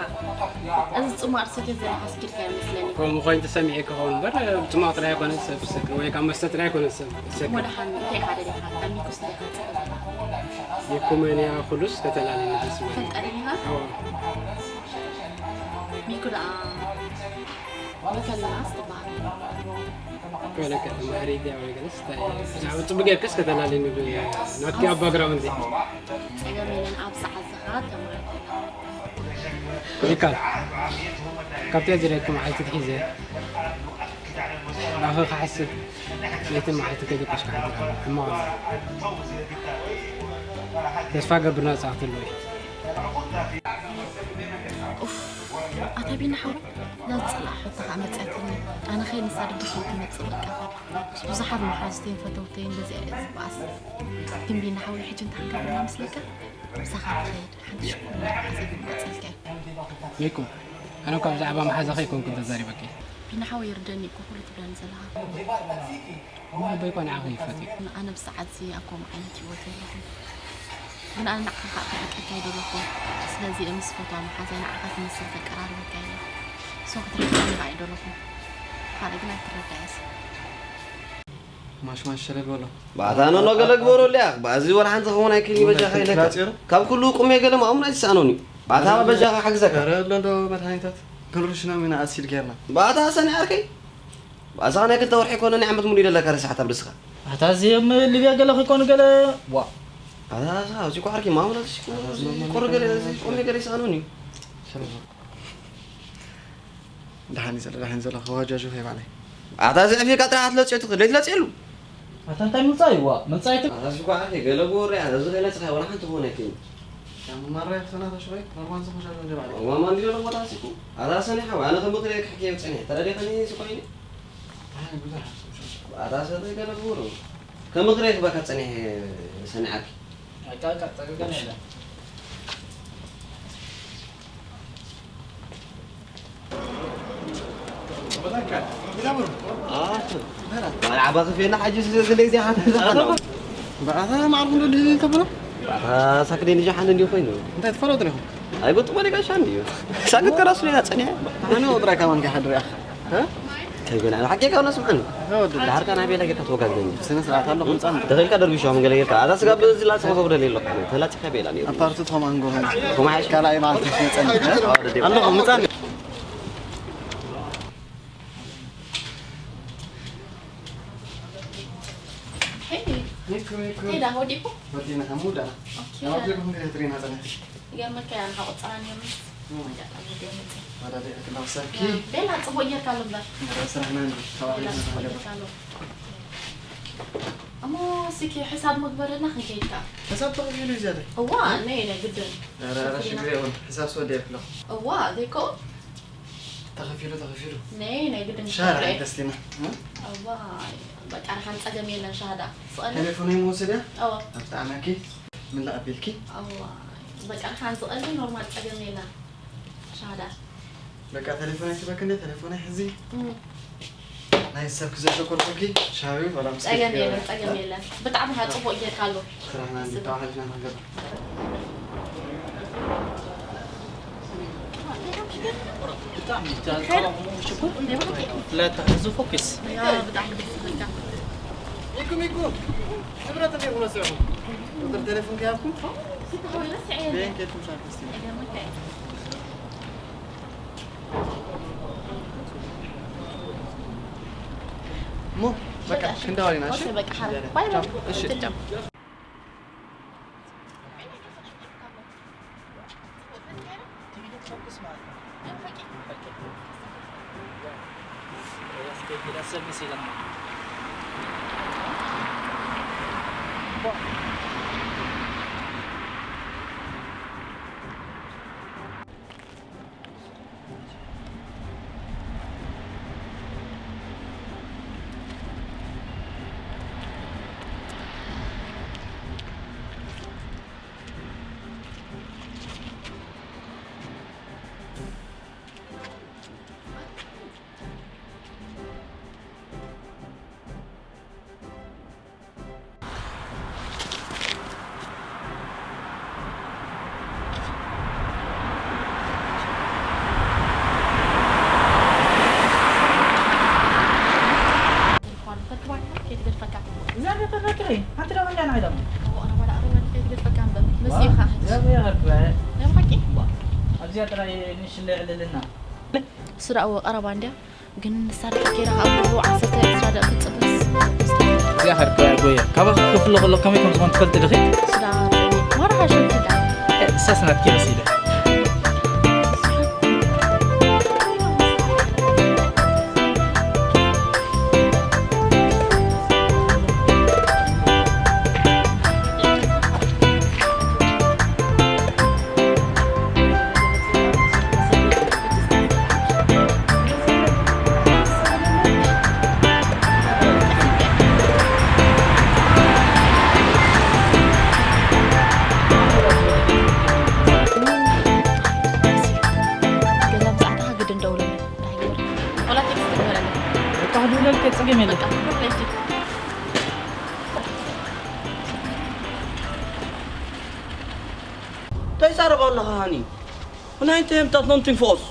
እዚ ጽማቕ ሰትዮ ዘለኻ ስኪልካ ይመስለኒ። ከምኡ ኮይኑ ተሰሚዑ ክኸውን እምበር፣ ጽማቕ ጥራይ ኣይኮነን ሰብ ዝሰክር፣ ወይ ካብ መስተ ጥራይ ኣይኮነን ሰብ ዝሰክር። እሞ ደሓን እንታይ ኢኻ ደሊኻ? ካብ ሚኩስ እንታይ ኢኻ ትጽበ? ሚኩ መን እያ? ኩሉስ ከተላለና ደስ ይብል። ፈልጣ ደሊኻ? እወ። ሚኩ ደኣ መከለና ኣስተባሃለ። ወለከ ተማሃሪ ድያ ወይ ገለስ እንታይ ብዛዕባ ጽቡቅ ጌርክስ ከተላልኒ ናትኪ ኣብ ባግራም እንዴ ጸገም የለን ኣብ ሰዓት ዝኻ ተማሃሪ ይካል ካብቲ ዝረኩም ዓይቲ ትሒዘ ናኸ ክሓስብ ለይትን መዓልቲ ከይደቀሽ ክሓድር ኣሎ ሕማቕ ኣሎ ተስፋ ገብር ናጻ ክትህልዎ እዩ ኡፍ ኣታ ቢና ሓው ናዝፅላእ ሕቶ ከዓ መፅኣትኒ ኣነ ከይ ንሳ ድብስ ትመፅእ በቃ ብዙሓት መሓዝተይን ፈተውተይን በዚኣ እየ ዝበኣስ ግን ቢና ሓው ሕጂ እንታይ ሓጋብና ምስለካ ምሳኻ ትኸይድ ሓንቲ ሽኩር መሓዘት መፅልካ ሚኩ ኣነ እኳ ብዛዕባ መሓዛኺ ኣይኮንኩን ተዛሪበኪ ቢና ሓው ይርደኒ እኮ ኩሉ ትብለኒ ዘለኻ እሞ ኣቦይ እኳ ንዓኺ ይፈትዩ ኣነ ብሰዓት እዚ ኣብ ከምኡ ዓይነት ሂወት የለኹን ግን ኣነ ንዓኻ ከዓ ክርቀካ ኣይደለኹን ስለዚ ምስ ፈትዋ መሓዛይ ንዓኻ ትመስል ተቀራርበካ ኢለ so ክትርድኣኒ ከዓ ኣይደለኹን ካልእ ግን ኣይትረዳእስ ማሽማሽ ሸለል በሎ ባታ ኖኖ ገለ ግበረሉ ያኽ ባዚ ወላ ሓንቲ ክኸውን ኣይክእል በጃኻ ኢለካ ካብ ኩሉ ቁሜ ገለ ማእሙን ኣይትሰኣኖን እዩ ባታ በጃኻ ሓግዘካ ረ ኣሎ ዶ መድሃኒታት ክንርሽኖም ኢና ኣሲድ ጌርና ባታ ሰኒ ዓርከይ ባእሳኻ ናይ ክልተ ወርሒ ኮነ ናይ ዓመት ሙሉ ይደለካ ረሳሓት ኣብ ርስኻ ኣታ እዚ ሊብያ ገለ ክኮኑ ገለ ዋ ኣታ ሳ እዚ ኳርኪ ማሙና እዚ ቁር ገለ እዚ ቆሜ ገለ ይሳኑኒ ደሓን እዩ ዘሎ ደሓን ዘሎ ከዋጃጁ ከይባዕለይ ኣታ እዚ ዕፊርካ ጥራሕ ኣትለፅዮ ትኽእል ለይትለፅየሉ ኣታ እንታይ ምልፃ እዩ ዋ መልፃ ይት ኣታ እዚ ኳርኪ ገለ ብወሪ ኣታ እዚ ከይለፅኻ ወላ ሓንቲ ክኾነ ኣይክእል ማራ ይኽፈና ተሽኾይ ኖርማል ዝኮሻ እንደ ባዕለይ ዋማ እንዲሎ ቦታ ሲኩ ኣታ ሰኒሓ ኣነ ከምክረ ክሕክየ ፀኒሐ ተረዲኻኒ ስኮይኒ ብዙሕ ኣታ ሰተይ ገለ ብወሪ ከምክረ ክበካ ፀኒሐ ሰኒዓኪ ኣባ ክፌና ሓጂ ስለዚ ዘይሓተዘ ብኣታ ማዕርኩም ዶ ድህል ተብሎ ሳክደይ ንጃሓን እንዲሁ ኮይኑ እንታይ ትፈለጡ ዲኹም ኣይጎጡ በሊጋሻ እንዲዩ ሳክት ከራሱ ሌላ ፀኒሐ ኣነ ወጥራይ ካማን ከይሓድር ኢኻ ከይበላ ሓቂ ካብ ነስምዐን ዳሕርካ ናይ ቤላ ጌርካ ተወጋግዘኒ ስነ ስርዓት ኣለኹም ፃን ተኸልካ ደርቢሾም ገለ ጌርካ ኣታ ስጋ ብዝላፅ ከጎብደል የለኹ ተላፂካ ቤላ ነይሩ ኣፓርቱ ተማንጎ ኮማሓሽ ካልኣይ መዓልቲ መፀን ኣለኹም ምፃን ሄዳ ወዲቁ ወዲና ሓሙ ዳና ኦኬ ኣብ ጀርኩም ገለ ትሪና ጸና ይገርመካ ያ ንሓቆ ጸናን እዮም ወዳደ ክላውሳኪ ቤላ ጽቡቅ ጌርካ ኣሎ እምበር ስራሕና እንዲ ቤላ ጽቡቅ ተባለ ጌርካ ኣሎ እሞ እስኪ ሕሳብ መግበረና ክንከይድካ ሕሳብ ተቐቢሉ እዩ ዘለ እዋ ነይ ናይ ግድን ኧረ ኧረ ሽግር የብሉን ሕሳብ ስወደ የብለኹ እዋ ዘይኮ ተኸፊሉ ተኸፊሉ ነይ ናይ ግድን ሻራ ደስቲና እዋ በቃ ንሓን ጸገም የለን ሻሃዳ ስቐለ ቴሌፎነይ መወሰድያ እዋ ኣብቲ ዓመኪ ምን ለኣቢልኪ እዋ በቃ ንሓን ዝቐሊ ኖርማል ጸገም የለን ሻሃዳ በቃ ቴሌፎነይ ትበክኒ ቴሌፎነይ ሕዚ እም። ናይ ሰብ ክዘሸኮርኩኪ ሻዊ ወላ ምስ ጸገም የለን ጸገም የለን ብጣዕሚ ሃ ጽቡቅ ጌርካ ኣሎ ስራሕና እንዲ ተባሓልና ንገባ ብጣዕሚ ተንቀባኹም ሽኩር ፍላት ተሕዙ ፎኪስ ብጣዕሚ ደስ ይብለካ ሚኩ ሚኩ ንብረት እንዴ ኩሎ ስዕኹም ቁጥር ቴሌፎን ከያብኩም ቤን ኬድኩም ሻርክስቲ ሞ በቃ ክንዳዋሊና እሺ በቃ ሓረ ባይ ባይ እሺ እግዚኣብሔር ተረክበ ሓንቲ ደመኛ ናይ ደሞ ኣብዚኣ ጥራይ ንሽለ ዕልልና እሱ ደኣ እወ ቀረባ እንድያ፣ ግን ንሳ ደኣ ከይዳ ካብ ብኡ ዓሰርተ ዕስራ ደቂቕ ክትጽበስ። እዚኣ ከድካ ጎየ ካባኺ ክፍሎ ከሎ ከመይ ከም ዝኾን ትፈልጢ ዲኺ? እሱ ደኣ ወራሓ ሸንፊዳ። እሳስ ናትኪ መሲለ። ገዛ ምጽኣትኻ ግድን ደውለለይ። እንታይ ይገብር? ወላ ቴክስት ግበረለይ። በቃ ክድውለልከ ጸገም የለን። በቃ፣ እንታይ ይዛረብ ኣለኻ ሃኒ? ናይ እንታይ ምጣት ነው እንትን ፎስ?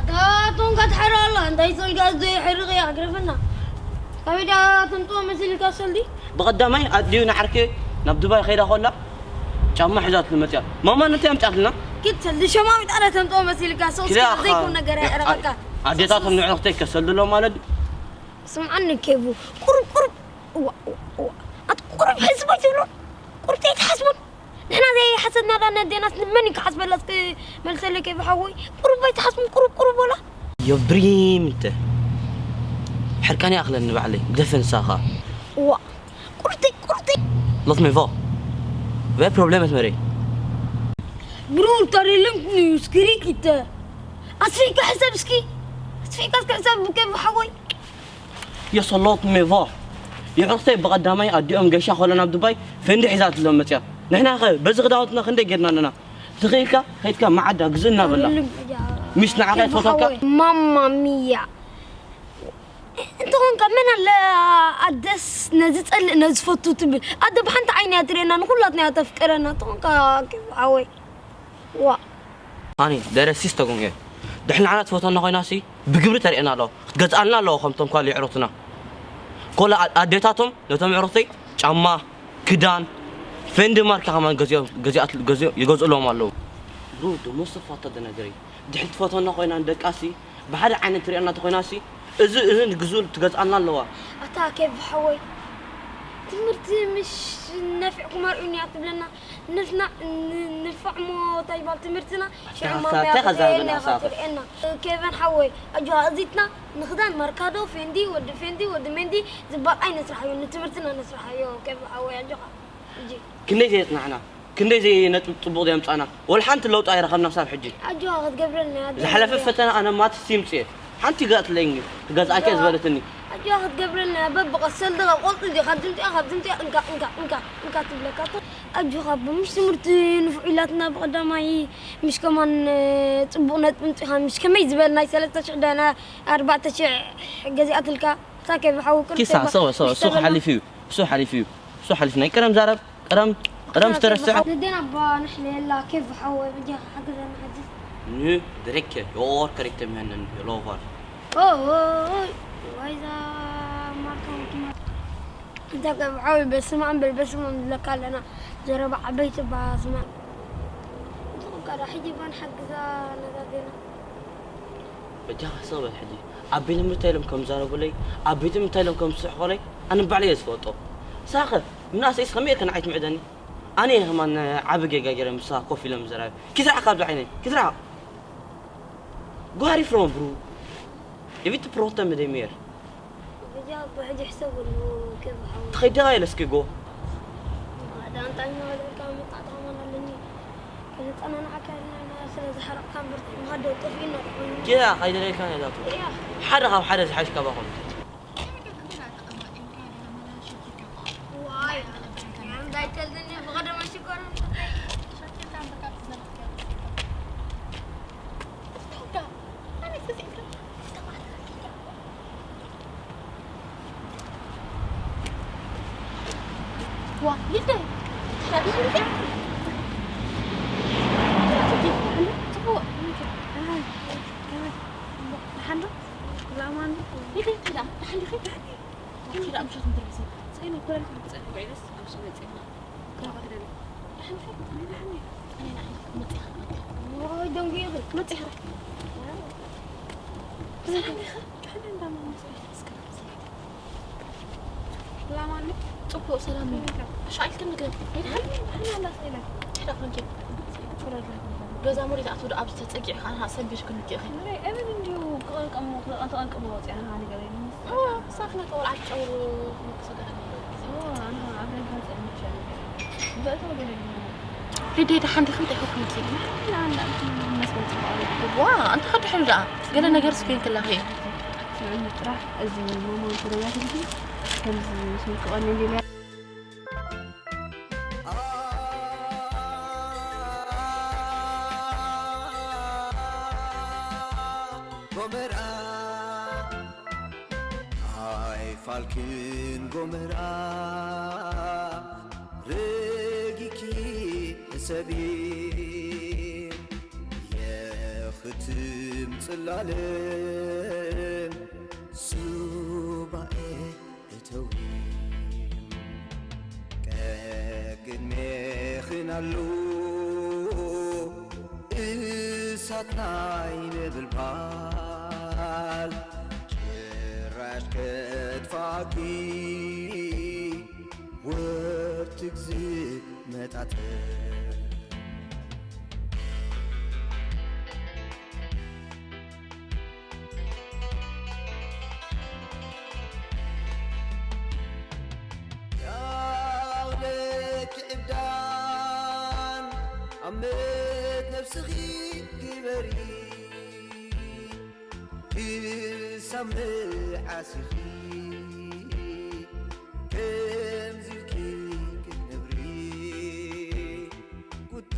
ኣታ ቶንካ ትሕር ኣላ እንታይ ሰልካ ዘይሕርቕ እያ ክረፈና። ካበይ ደኣ ተምፅኦ መሲልካ ሰልዲ? ብቐዳማይ ኣዲኡ ንዓርኪ ናብ ዱባይ ከይዳ ኮላ ጫማ ሒዛትሉ መፅያ። ማማ እንታይ ኣምፅኣትና? ኪድ ሰልዲ ሸማሚጣ ዳ ተምፅኦ መሲልካ ሰው ኪዳ እስኪ ዘይኮን ነገር የዕረቐካ። ኣዴታቶም ንዕርኽተይ ከሰልድሎ ማለት ድዩ? ስምዓኒ ኬቡ ቁሩብ ቁሩብ እዋ እዋ እዋ ኣቲ ቁሩብ ሕስቦ ኣይትብሉን? ቁሩብ ዘይትሓስቡን? ንሕና ዘይሓሰብና ዳ ነዴናስ ንመን እዩ ክሓስበላ እስኪ መልሰለይ ኬቡ ሓወይ ቁሩብ ኣይትሓስቡን ቁሩብ ቁሩብ ወላ Yo brim te. ሕርቃን ይኣኽለኒ ባዕለይ ግደፈ ንስኻ። እዋ ቁርተይ ቁርተይ Laat me val. Wij probleem met Marie. Broer, daar is link nu, skrik het. Asfika حساب سكي. Asfika حساب ኬቡ ሓወይ. የሰሎት ሜቫ የዕርክተይ ብቐዳማይ ኣዲኦም ገሻ ኮሎ ናብ ዱባይ ፈንዲ ሒዛትሎም መፅያ። ንሕና ኸ በዚ ክዳውንትና ክንደይ ጌርና ኣለና? ትኽኢልካ ከይድካ መዓዳ ግዝእና በላ። ሚስ ንዓኻ ትፈትወካ። ማማ ሚያ እንተኾንካ መን ኣለ ኣደስ ነዚ ጸልእ ነዚ ፈቱ ትብል ኣደ ብሓንቲ ዓይኒ እያ ትርእየና ንኹላትና እያ ተፍቅረና እንተኾንካ ሓወይ ዋ ሃኒ ደረሲስ ተጎንገ ድሕሪ ንዓና ትፈትወና ኮይናሲ ብግብሪ ተርእየና ኣለዋ ክትገዝኣልና ኣለዋ ከምቶም ኳል የዕሩኽትና ኮላ ኣዴታቶም ነቶም የዕሩኽተይ ጫማ ክዳን ፌንዲ ማርካ ከማን ገዚኦም ገዚኣት ገዚኦም ይገዝእሎም ኣለዉ ሩ ደሞ ዝተፋታ ደነገሪ ድሕሪ ትፈትወና ኮይና ንደቃሲ ብሓደ ዓይነት ትርእየና ተኮይናሲ እዚ እዚ ግዙል ትገዝኣልና ኣለዋ ኣታ ኬብ ሓወይ ትምህርቲ ምሽ ነፊዕኩም ኣርእዩኒ ኣትብለና ንፍና ንፋዕሞ እንታይ ይባል ትምህርትና ሽዑ ማምያ ክትርእየና ኢኻ ትርእየና ኬቨን ሓወይ ኣጆኻ እዚትና ንኽዳን ማርካዶ ፌንዲ ወዲ ፌንዲ ወዲ ሜንዲ ዝበሃል ኣይነስርሓዮ ንትምህርትና ነስርሓዮ ኬቨን ሓወይ ኣጆኻ ሕጂ ክንደይ ዘየጽናዕና ክንደይ ዘይ ነጥቢ ጽቡቕ ዘየምጻና ወላ ሓንቲ ለውጢ ኣይረኸብና ክሳብ ሕጂ ኣጆኻ ክትገብረልና ዝሓለፈ ፈተና ኣነ ማትስ ይምጽእ ሓንቲ ይገጥለኝ ትገዝኣከ ዝበለትኒ ኣጆኻ ክትገብረልና በብቐስ ሰልዲ ካብ ቆልጡ ዲ ካብ ዝምፅኦ ካብ ዝምፅኦ እንካ እንካ እንካ እንካ ትብለካ እኮ ኣጆኻ ኣቦ ምሽ ትምህርቲ ንፉዕ ኢላትና ብቐዳማይ ምሽ ከማን ፅቡቕ ነጥቢ ምፅኻ ምሽ ከመይ ዝበል ናይ ሰለስተ ሽሕ ዳና ኣርባዕተ ሽሕ ገዚኣትልካ ሳከ ብሓዊ ክርተ ኪሳ ሰው ሰው እሱ ሓሊፍ እዩ እሱ ሓሊፍ እዩ እሱ ሓሊፍ ናይ ቀደም ዛረብ ቀደም ቀደም ዝተረስዐ ንዴና ኣባ ንሕለየላ ኬፍ ሓወ በጃኻ ሓግዘና ሕጂ ን ድሬከ ዮር ከሪክተ ምህንን ዮሎቫር ኦይ ዋይዛ ማርካ ወኪማ እንተ ኬፍ ሓወ በስመ ኣም በል በስመ ኣም ንብለካ ኣለና ዘረባ ዓበይቲ ባስመ እንተኾንካ ዳ ሕጂ ባን ሓግዛ ነዛ ዜና በጃኻ ስቕ በል ሕጂ ኣቤ ንምንታይ ኢሎም ከም ዝዛረቡለይ ኣቤትም እንታይ ኢሎም ከም ዝስሕቑለይ ኣነ ባዕለይ እየ ዝፈልጦ ንስኻ ኸ ምንኣሰይስ ከመይ ኢልካ ንዓይ ትምዕደኒ ኣነ እየ ከማን ዓቢ ጌጋ ገይረ ምሳኻ ኮፍ ኢለ ምዝራብ ኪትርሓቕ ካብዚ ዓይነይ ኪትርሓቕ ጓሪ ፍሮም ብሩ የቪት ፕሮተ ምደሚር ብሕጂ ሕሰብሉ ኬፍ ሓወ ትኸይድ ዲኻ ኢለ እስኪ ጎ ኣዳ እንታይ እናበልካ ምጣጣም ኣለኒ ክንጸናንዓካ ኢልና ኢና ስለ ዝሓረቕካ እምበር ምሃዶ ጠፊእና ተኾይኑ ጌራ ካይደለካ ነዛቱ እያ ሓደ ካብ ሓደ ዝሓሽ ካባኹም ዋይ እንዳይተልኒ ብቐደም ሽኮር ብሰላም ዲኻ? ጽቡቕ ሰላም እዩ። ኣሻዒልክን ንግረን። ኣይደሓን? ሕና ኣላት ሌላ። ሕዳ ኮንኪ። ገዛ ሙሪት ኣትወዱ ኣብዚ ተጸጊዕካ፣ ኣንሃ ሰንቢሽ ክንኪ ኢኺ። ንረይ፣ እብን እንዲሁ ክቐንቀሞ፣ ክቐንቀሞ ወጽያ፣ ንሃ ንገረይ። እዋ፣ ሳፍና ተወልዓ ጨው ክሰገረኒ። እዋ፣ ኣንሃ ኣብ ደገ ወጽያ ንሻ ንገረይ። በእቶ ገረይ። ሊድያ፣ ደሓን ዲኺ? እንታይ ኮንኪ? ዋ፣ ኣንታ ሓንቲ ሕሉ ደኣ። ገለ ነገር ስኮይን ክላኺ። ስምዕኒ ጥራሕ፣ እዚ ሞሞን ኮሮና ትልኪ ከምዚ ምስ ምክቐኒ እንዲለ። ጎመራ፣ ኣይፋልክን ጎመራ፣ ረጊኪ ሕሰቢ፣ የኽትም ጽላለም ሱባኤ እተዊ። ቀቅድሜኽን ኣሎ እሳት ናይ ነበልባል፣ ጭራሽ ከጥፋኪ ወርትግ ዝመጣጠር። ያውለኪ ዕብዳን ኣመት ነብስኺ ግበሪ፣ ክሳብ መዓስ ኢኺ ከምዚ ኢልኪ ክትነብሪ? ቁጠ